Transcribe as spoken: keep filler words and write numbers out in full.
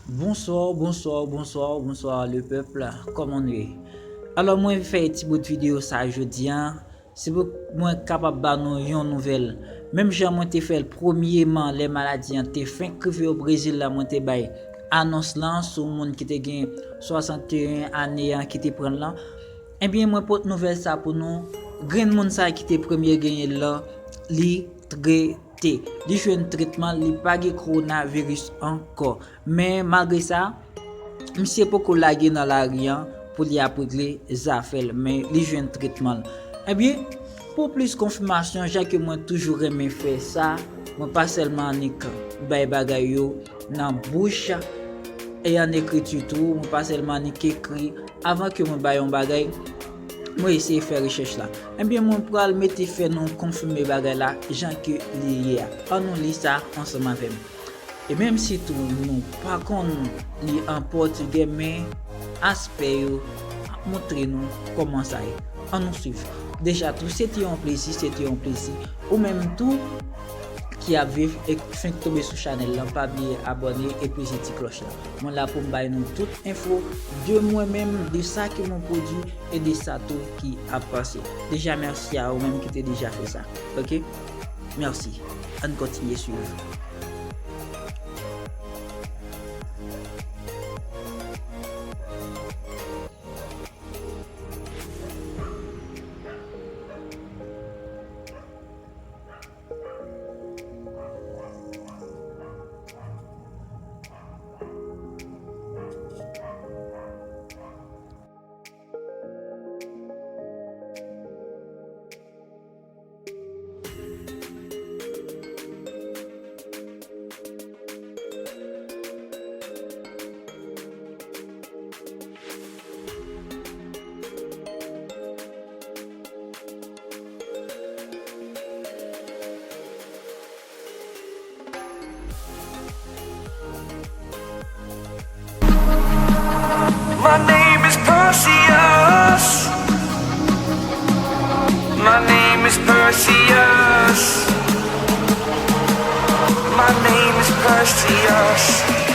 Bonsoir, bonsoir, bonsoir, bonsoir le peuple. Kòman nou ye? Alò, mwen fè ti bout videyo sa jodi a. Se pou mwen kapab ba nou yon nouvèl. Menm jan mwen te fè l premyeman lè maladi an te fenk rive o Brezil la, mwen te bay anons lan sou moun ki te gen swasanteyen ane an ki te pran l lan. Ebyen, mwen pot nouvèl sa pou nou. Grenn moun sa ki te premye genyen l lan, li trete. Li jwenn tretman, li pa gen kowonaviris ankò. Men malgre sa, misye poko lage nan lari an pou li ap regle zafè l, men li jwenn tretman l. Ebyen, pou plis konfimasyon, jan ke mwen toujou renmen fè sa, mwen pa sèlman annik bay bagay yo nan bouch e an ekriti tou, mwen pa sèlman annik ekri. Avan ke mwen bay yon bagay, mwen eseye fè rechèch la. Ebyen, mwen pral mete fè nou konfime bagay la jan ke li ye a. Ann nou li sa ansanm avè m. E menm si tou nou pa konn li an pòtigè, men aspè yo ap montre nou kòman sa ye. Ann nou swiv. Deja tou, se te yon plezi, se te yon plezi. Ou menm tou ki ap viv e fenk tonbe sou chanèl lan, pa bliye abòne e peze ti klòch la. Mwen la pou m bay nou tout enfo de mwen menm, de sa ke mwen pwodui e de sa tou ki ap pase. Deja mèsi a ou menm ki te deja fè sa. Oke? Mèsi. Ann kontinye swiv. My name is Perseus. My name is Perseus. My name is Perseus.